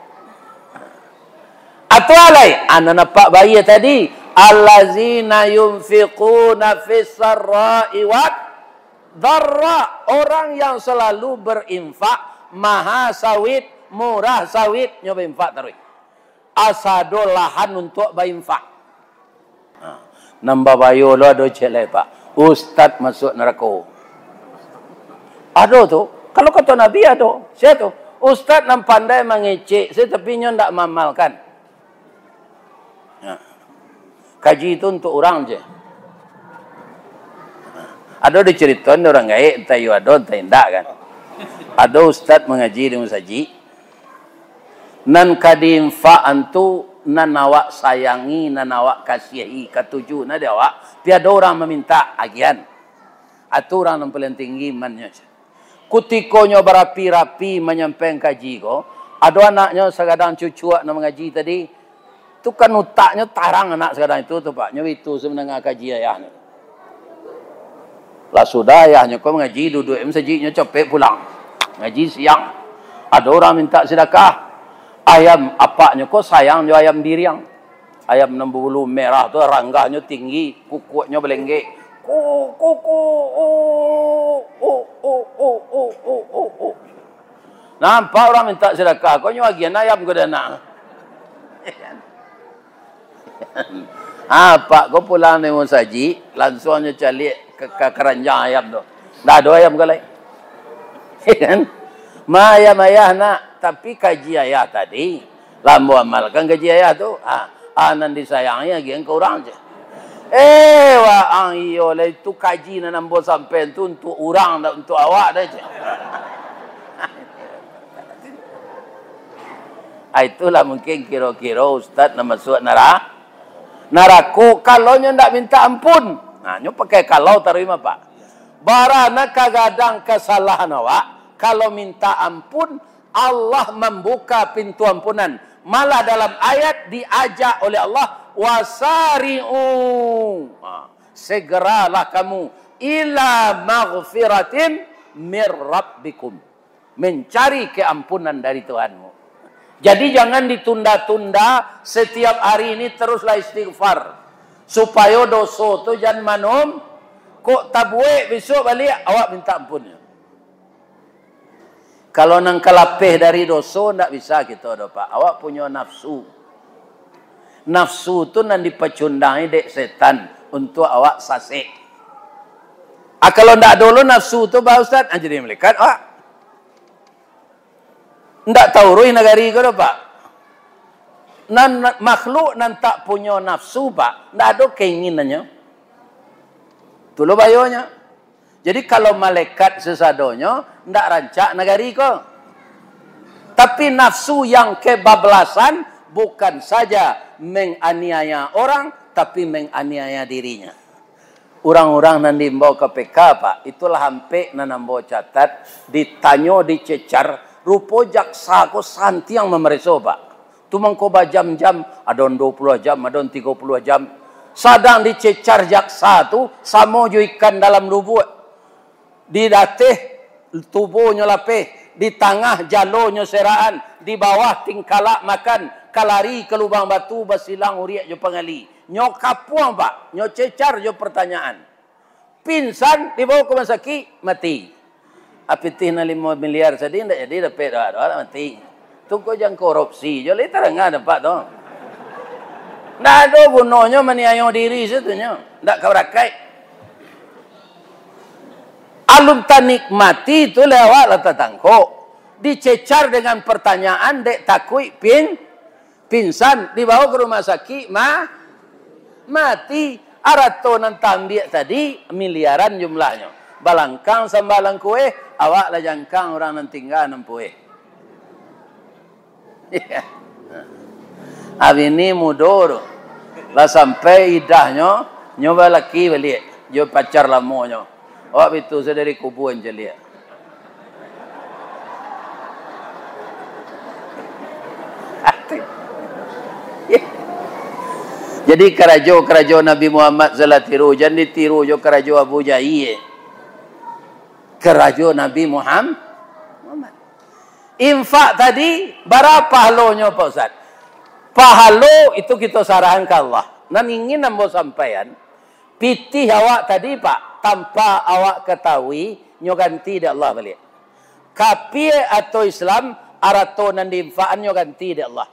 Atau alai, anak nampak bayi tadi, "Allazina yunfiquna fis sarra'i wad dharra." Orang yang selalu berinfak, maha sawit, murah sawit, nyo berinfak taruih. Asa ado lahan untuak bainfak. Ha. Nan babayo lo ado ciek lai, Pak. Ustaz masuak narako. Ado tu. Kalau kato Nabi ado. Sia tu? Ustaz nan pandai mangecek, sia tapi nyo ndak maamalkan. Ha. Kaji tu untuak urang je. Ha. Ado dicaritoan dek urang gaek, antah iyo ado, antah indak kan. Ado ustaz mangaji di musajik. Nan ka diinfakan tu, nan awak sayangi, nan awak kasiahi, katuju nah di awak, tapi ado urang mamintak agiahan. Atu urang nan paliang tinggi imannyo. Kutiko nyo barapi-rapi manyampaian kaji ko, ado anaknyo sagadang cucuak nan mangaji tadi, tu kan utaknyo tarang anak sagadang itu tu, Pak. Nyo itu se mandanga kaji ayahnyo. Lah sudah, ayahnyo ko mangaji, duduak masajiknyo capek pulang. Ngaji siang. Ado urang mintak sidakah. Ayam apaknyo ko sayang jo ayam diriang. Ayam nan babulu merah tu, ranggahnyo tinggi, kukuaknyo balenggek. Ku, ku, ku, u, u, u. Nampak urang mintak sidakah, ko nyo agiahan ayam ko dek anak. Apak ko pulang dari musajik, lansuang nyo caliak ka, ka karanjang ayam tu. Ndak ado ayam ko lai. Kan? Ma ayam ayah nak, tapi kaji ayah tadi, lah ambo amalkan kaji ayah tu. Ha, ha, nan disayangi agiahan ka urang je. Eh, waang iyo lai, tu kaji nan ambo sampaian tu untuak urang, ndak untuak awak doh je. Ah, itulah mungkin kiro-kiro ustaz nan masuak nara-, narako, kalau nyo ndak minta ampun. Nah, nyo pakai kalau taruih mah, Pak. Bara nan ka gadang kasalahan awak, kalau minta ampun, Allah mambuka pintu ampunan. Malah dalam ayat diajak oleh Allah, "Wasari'u." Ha, segeralah kamu, "ila maghfiratin mir rabbikum." Mencari keampunan dari Tuhanmu. Jadi, jangan ditunda-tunda, setiap hari ini teruslah istighfar. Supayo doso tu jan manum-, kok tabuek besok baliak, awak minta ampun. Kalau nan ka lapeh dari doso, ndak bisa kito doh, Pak. Awak punyo nafsu. Nafsu tu nan dipacundangi dek setan untuak awak sasek. Ah, kalau ndak ado lo nafsu tu, Pak Ustaz, ah, jadi malaikat awak. Ndak tauruih nagari ko doh, Pak. Nan, makhluk nan tak punyo nafsu, Pak, ndak ado keinginannyo. Tu lo bayonyo. Jadi, kalau malaikat sasadonyo, ndak rancak nagari ko. Tapi, nafsu yang kebablasan bukan saja menganiaya orang, tapi menganiaya dirinya. Urang-urang nan diimbau K P K, Pak, itulah ampek nan ambo catat, ditanyo, dicecar, rupo jaksa ko santiang mamareso, Pak. Tu mangko bajam-jam, ado nan duo puluah jam, ado nan tigo puluah jam. Sadang dicecar jaksa tu, samo jo ikan dalam lubuak. Di dateh tubonyo lapeh, di tangah jalonyo seraan, di bawah tingkalak makan, ka lari ka lubang batu, basilang uriak jo pangali. Nyo kapuang, Pak, nyo cecar jo pertanyaan. Pingsan, dibawa ka rumah sakik, mati. Ah, pitih nan limo miliar tadi ndak jadi dapek doh, doh lah mati. Tu ko jan korupsi jo lai tarang dapek tu. Ndak ado gunonyo maniayo diri situnyo, ndak ka barakaik. Alun tanikmati tu leh awak lah tatangkok. Dicecar dengan pertanyaan dek takuik pin-, pingsan, dibawa ka rumah sakit, ma-, mati. Arato nan taambiak tadi, miliaran jumlahnyo. Balangkang sambalang kueh, awak lah jangkang urang nan tingga nan pueh. Abini mudo tu. Lah sampai idahnyo, nyo balaki baliak. Jo pacar lamonyo. Awak bitu sadari kubuan caliak. Jadi, karajo-karajo Nabi Muhammad salah tiru, jan ditiru jo karajo Abu Jahil. Karajo Nabi Muham-, Muhammad. Infak tadi, bara pahalonyo, Pak Ustaz? Pahalo itu kito sarahan ka Allah. Nan ingin ambo sampaian, pitih awak tadi, Pak, tanpa awak katahui, nyo ganti dek Allah baliak. Kapia atau Islam, arato nan diinfakan nyo ganti dek Allah.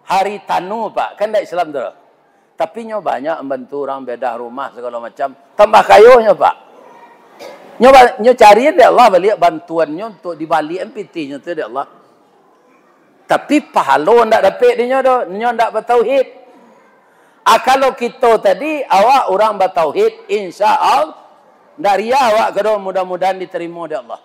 Haritanu, Pak, kan ndak Islam tu. Tapi nyo banyak mambantu urang bedah rumah sagalo macam. Tambah kayonyo, Pak. Nyo ba-, nyo cari dek Allah baliak bantuannyo untuak dibaliakan pitihnyo tu dek Allah. Tapi pahalo ndak dapek dinyo doh, nyo ndak batauhid. Ah, kalau kito tadi, awak urang batauhid, insya Allah, ndak riya awak ka doh, mudah-mudahan ditarimo dek Allah.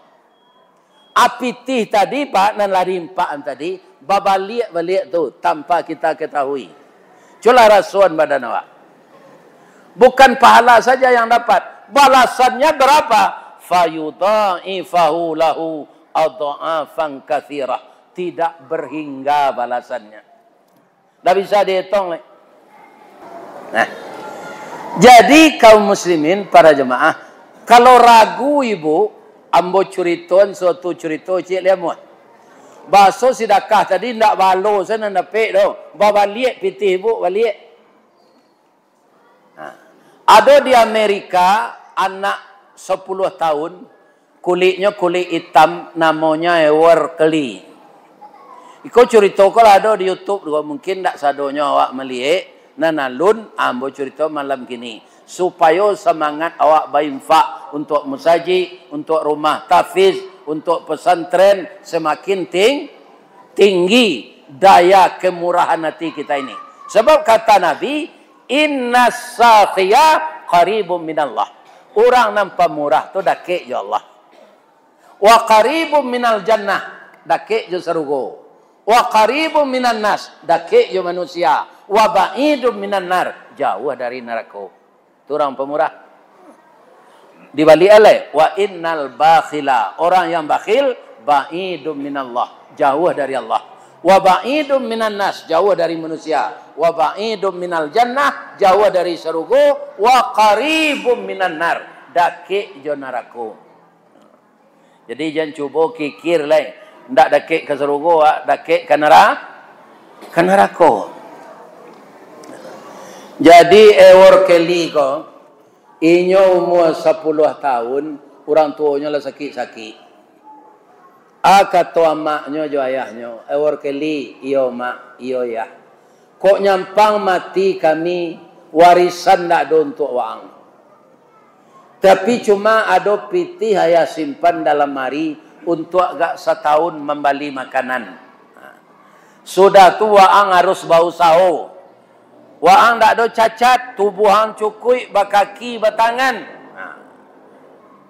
Ah, pitih tadi, Pak, nan lah diinfakan tadi, babaliak-baliak tu, tanpa kita ketahui. Cubolah rasoan badan awak. Bukan pahala saja yang dapat, balasannya berapa? Fayudha'ifahu lahu adha'afan katsirah. Tidak berhingga balasannya. Ndak bisa dietong lai. Nah, jadi kaum muslimin, para jemaah, kalau ragu ibu, ambo curitoan suatu curito ciek lai amuah. Baso sidakah tadi ndak balo sajo nan dapek doh. Babaliak pitih ibu baliak. Nah, ado di Amerika anak sapuluah tahun, kuliknyo kulik itam, namonyo Ewer Kelly. Iko curito ko lah ado di YouTube ko, mungkin ndak sadonyo awak maliek, nan alun ambo curito malam kini, supayo samangat awak bainfak untuak musajik, untuak rumah tahfiz, untuak pesantren semakin ting-, tinggi daya kemurahan hati kita ini. Sebab kata Nabi, "Innas sakhiya qaribun minallah." Urang nan pamurah tu dakek jo Allah. "Wa qaribun minal jannah," dakek jo sarugo. "Wa qaribun minan nas," dakek jo manusia. "Wa ba'idun minan nar," jauah dari narako. Tu urang pamurah. Dibaliak lai, "Wa innal bakhila," orang yang bakhil, "ba'idun minallah," jauah dari Allah. "Wa ba'idun minan nas," jauah dari manusia. "Wa ba'idun minal jannah," jauah dari sarugo. "Wa qaribun minan nar," dakek jo narako. Jadi, jan cubo kikir lai. Ndak dakek ka sarugo, ah, dakek ka nara-, ka narako. Jadi, Ewer Kelly ko, inyo umua sapuluah tahun, urang tuonyo lah sakik-sakik. Ah, kato amaknyo jo ayahnyo, "Ewer Kelly, iyo, Mak, iyo, Yah. Kok nyampang mati kami, warisan ndak ado untuak waang. Tapi cuma ado pitih ayah simpan dalam mari, untuak agak satahun mambali makanan. Ha. Sudah tu, waang harus bausaho. Waang ndak ado cacat, tubuah ang cukuik, bakaki, batangan. Ha.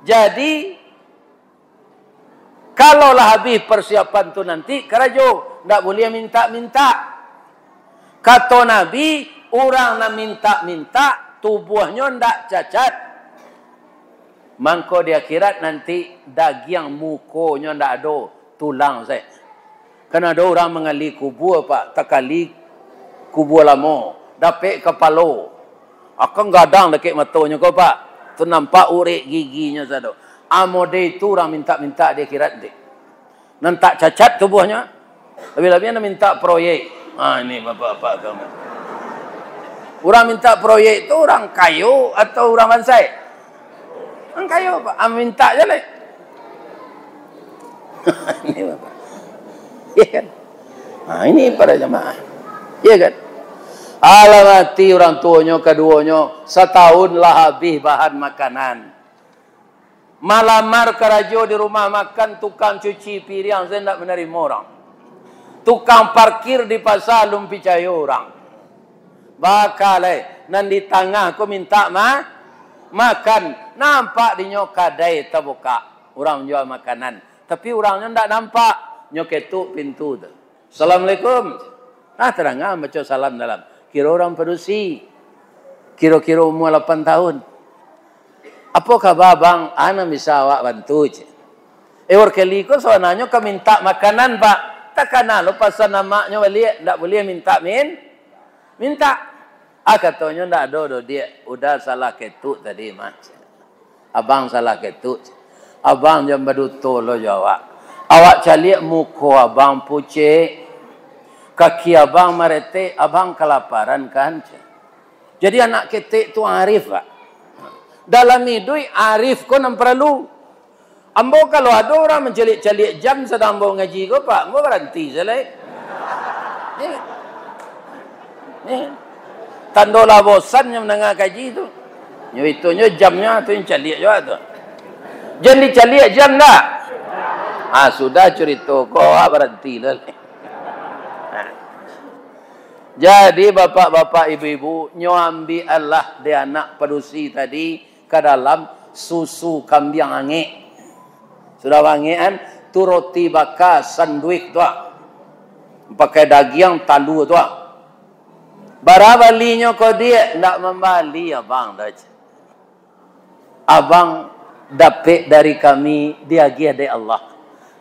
Jadi, kalau lah habih persiapan tu nanti, karajo, ndak buliah mintak-mintak. Kato Nabi, urang nan mintak-mintak, tubuahnyo ndak cacat, mangko di akhirat nanti dagiang mukonyo ndak ado, tulang sajo. Kan ado urang mangali kubua, Pak, takali kubua lamo, dapek kapalo. Akang gadang dakek matonyo ko, Pak. Tu nampak urek giginyo sado. Amode itu urang mintak-mintak di akhirat dek. Nan tak cacat tubuahnyo. Labiah-labiah nan mintak proyek. Ha, ini bapak-bapak kamu. Urang mintak proyek tu urang kayo atau urang bansaik? Urang kayo, Pak. Ah, mintak je lah. Ini bapak. Iya kan? Nah, ini para jamaah. Iya kan? Alah mati urang tuonyo, kaduonyo, satahun lah habih bahan makanan. Malamar karajo di rumah makan, tukang cuci piriang sajo ndak manarimo urang. Tukang parkir di pasa alun picayo urang. Baa lai, nan di tangah ko mintak ma-, makan. Nampak dinyo kadai tabukak, urang manjua makanan. Tapi urangnyo ndak nampak, nyo ketuk pintu tu. "Assalamualaikum." Ah, tadanga baco salam dalam. Kiro urang padusi. Kiro-kiro umua lapan tahun. "Apo kaba, Bang? A nan bisa awak bantu?" cek. Eh, Workeli ko sabananyo ka mintak makanan, Pak. Takana lo pasan amaknyo baliak, ndak buliah mintak min-, mintak. Ah, katonyo, "Ndak ado doh, Diak. Uda salah ketuk tadi mah." Abang salah ketuk. Abang jan baduto lo jo awak. Awak caliak muko abang pucek. Kaki abang maretek, abang kalaparan kan? Jadi anak ketek tu arif, Pak. Dalam iduik arif ko nan paralu. Ambo kalau ado urang mancaliak-caliak jam sadang ambo ngaji ko, Pak, ambo baranti se lai. Iyo. Iyo. Tando lah bosan nyo mandanga kaji tu. Nyo itunyo jamnyo tu nyo caliak juo tu. Jan dicaliak jam dah. Ah, sudah curito ko, ah, baranti lah. Jadi, bapak-bapak, ibu-ibu, nyo ambiaklah dek anak padusi tadi ka dalam susu kambiang angek. Sudah angek kan, tu roti baka sanduik tu, ah. Pakai dagiang talua tu, ah. Bara balinyo ko, Diak? Ndak mambali abang doh. Abang dapek dari kami, diagiah dek Allah.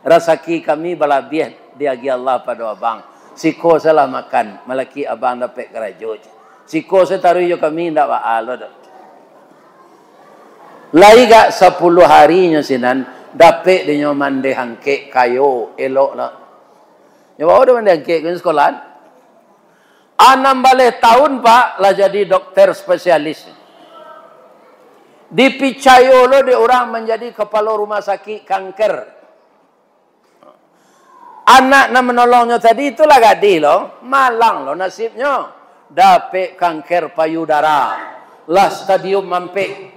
Rasaki kami balabiah, diagiah Allah pado abang. Siko salah makan, malaki abang dapek karajo. Siko sataruih jo kami, ndak baa lo doh. Lai gak sapuluah harinyo sinan, dapek dinyo mandeh angkek kayo, elok lah. Nyo bao doh mandeh angkek ka sekolahan. Anam baleh tahun, Pak, lah jadi dokter spesialis. Dipicayo lo dek urang manjadi kapalo rumah sakik kanker. Anak nan manolongnyo tadi tu lah gadih lo, malang lo nasibnyo. Dapek kanker payudara, lah stadium ampek.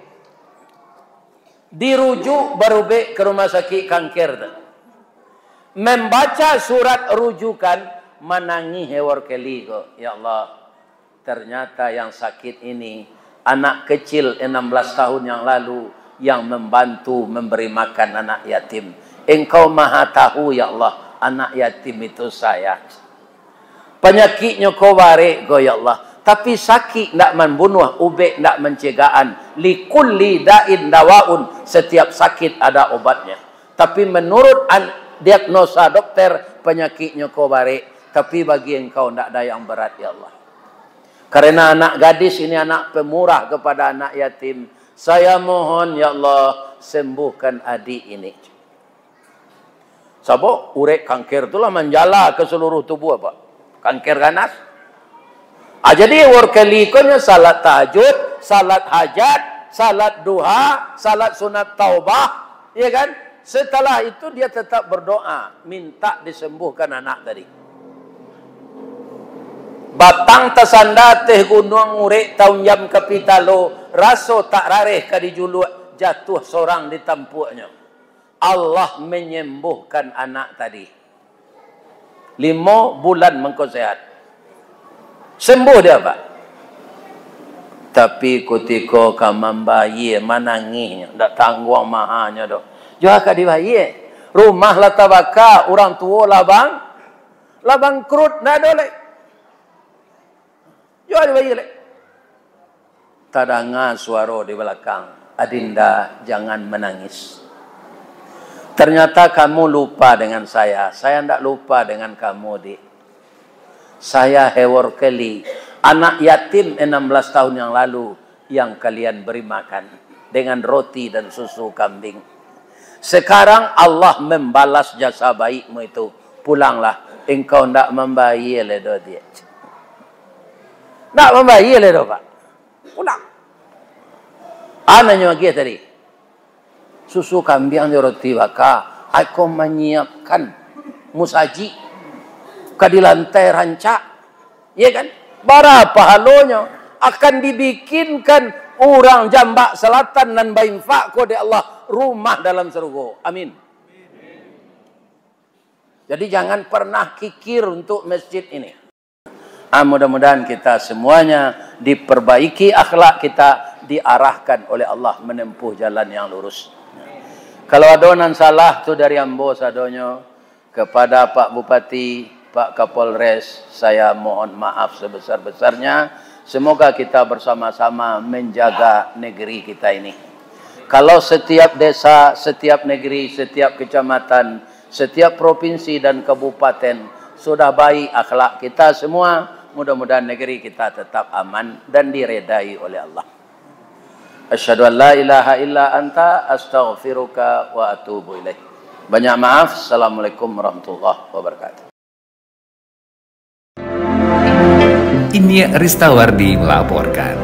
Dirujuk barubek ka rumah sakik kanker tu. Mambaca surat rujukan, manangih Workeli ko, "Ya Allah, ternyata yang sakit ini anak kecil enam belas tahun yang lalu yang membantu memberi makan anak yatim. Engkau Maha Tahu, ya Allah, anak yatim itu saya." Panyakiknyo ko barek ko, ya Allah. Tapi sakik ndak mambunuah, ubek ndak mancegahan. Likulli da'in dawaun, setiap sakit ada obatnya. Tapi menurut an-, diagnosa dokter, panyakiknyo ko barek. Tapi bagi engkau ndak ada yang berat, ya Allah. Karena anak gadis ini anak pemurah kepada anak yatim. Saya mohon, ya Allah, sembuhkan adik ini. Sabab urek kanker tu lah manjala ka saluruh tubuah, Pak. Kanker ganas. Ah, jadi Workeli ko nyo salat tahajud, salat hajat, salat duha, salat sunat taubah, ya kan? Setelah itu dia tetap berdoa, minta disembuhkan anak tadi. Batang tasanda ateh gunuang, urek taunjam ka pitalo, raso tak rareh ka dijuluak, jatuah sorang di tampuaknyo. Allah menyembuhkan anak tadi. Limo bulan mangko sehat. Sembuh dia, Pak. Tapi kutiko ka mambayie, manangihnyo, ndak tangguang mahanyo doh. Jo a ka dibayie. Rumah lah tabaka, urang tuo lah bang-, lah bangkrut, ndak ado lai. Jo a dibayie lai. Tadanga suaro di balakang, "Adinda, jangan menangis. Ternyata kamu lupa dengan saya. Saya ndak lupa dengan kamu, Dik. Saya Hewor Kelly, anak yatim enam belas tahun yang lalu yang kalian beri makan dengan roti dan susu kambing. Sekarang Allah membalas jasa baikmu itu. Pulanglah, engkau ndak mambayie lai doh, Dik." Ndak mambayie lai doh, Pak. Pulang. A nan nyo agiah tadi? Susu kambiang jo roti baka, a ko manyiapkan musajik ka di lantai rancak. Iya kan? Bara pahalonyo akan dibikinkan urang Jambak Selatan nan bainfak ko dek Allah rumah dalam sarugo. Amin. Jadi, jangan pernah kikir untuk masjid ini. Ah, mudah-mudahan kita semuanya diperbaiki akhlak kita, diarahkan oleh Allah menempuh jalan yang lurus. Kalau ado nan salah tu dari ambo sadonyo, kepada Pak Bupati, Pak Kapolres, saya mohon maaf sebesar-besarnya. Semoga kita bersama-sama menjaga negeri kita ini. Kalau setiap desa, setiap negeri, setiap kecamatan, setiap provinsi dan kabupaten sudah baik akhlak kita semua, mudah-mudahan negeri kita tetap aman dan diredai oleh Allah. Asyhadu an la ilaha illa anta, astaghfiruka wa atubu ilaik. Banyak maaf. Assalamualaikum warahmatullahi wabarakatuh. Inyiak Ristawardi melaporkan.